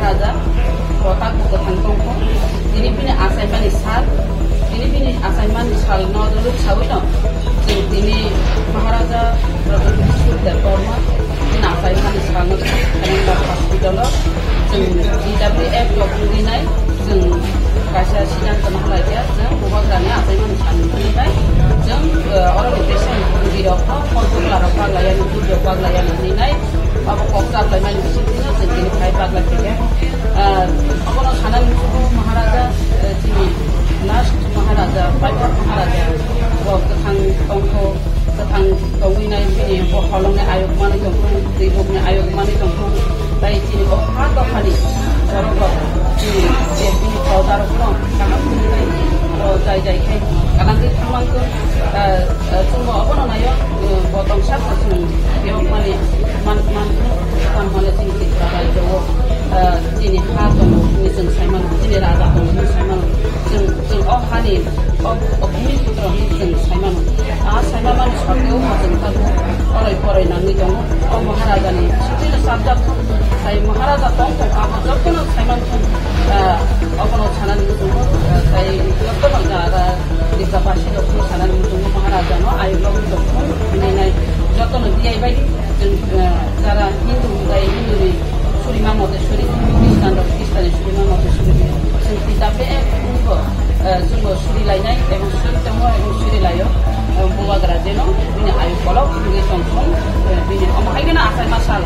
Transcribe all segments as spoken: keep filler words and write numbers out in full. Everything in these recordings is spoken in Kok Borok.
Raja, kotak bo kwthang tongkho. Tini bini achaimani sal, tini bini achaimani sal no dolo sawi no. Chwng tini Maharaja Rajabindi Surya Debbarma, bini achaimani sal no Calendar Hospital o chwng D W F rok wngwi nai, chwng kaisa siddhanto no halai khe, chwng bubagrani achaimani sal no wngwi nai, chwng, eh, oro ni patient rok no, kotor rok paglai yani, buj rok paglai yani wngwi nai. Abo kok chaplaimani bisingtwi no chwng tini phai paglai khaikha. Ah, obono sanani muchungo Maharaja, eh, chini last Maharaja, Paithak Maharaja, bo kwthang tongkho, kwthang tongwi nai bini bo holongni ayuk manwi tongkho, twi bukni ayuk manwi tongkho. Tai chini o ha dophani borok rok chini je bini proja rok no kaham khe nai, o jai jai khe kanangwi thangmang khe, ah, Eh, chwngbo obono naio, eh, bo tongsa khe chwng phiyokmani man, man, man hwnle chini Tripura rajyo o, eh, chini ha tongo hwnwi chwng sai mano, chini raja tongo hwnwi sai mano. Chwng, chwng o hani, o, o bhumiputro hwnwi chwng sai mano. A sai manmani soteo bo chwng tabuk oroi poroi nangwi tongo. O Maharajani sotino chapjak thung, sai Maharaja tong thung, abo jotono sai man thung, eh, obono sanani muchungo, eh, sai jotono jara Dipra basi rok phano sanani muchungo Maharaja no ayuk logwi tongthung hinwi nai jotono D I bai di, chwng, eh, jara Hindu hwnkhe Hindu ni surima mote suri, Christian rok Christian ni surima mote suri di. Chwng P W F ni bo, eh, chwngbo suri lainai ebong suri tongo ebong suri laio. Eh, bubagra jeno bini ayuk kolok wngwi tongthung, eh, bini omo hai kheno achaima sal.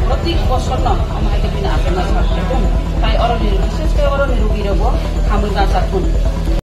Proti bosor no omo hai khe bini achaima sal khaithung. Tai oroni, bishesh khe oroni rugi rokbo hamwi bachathung.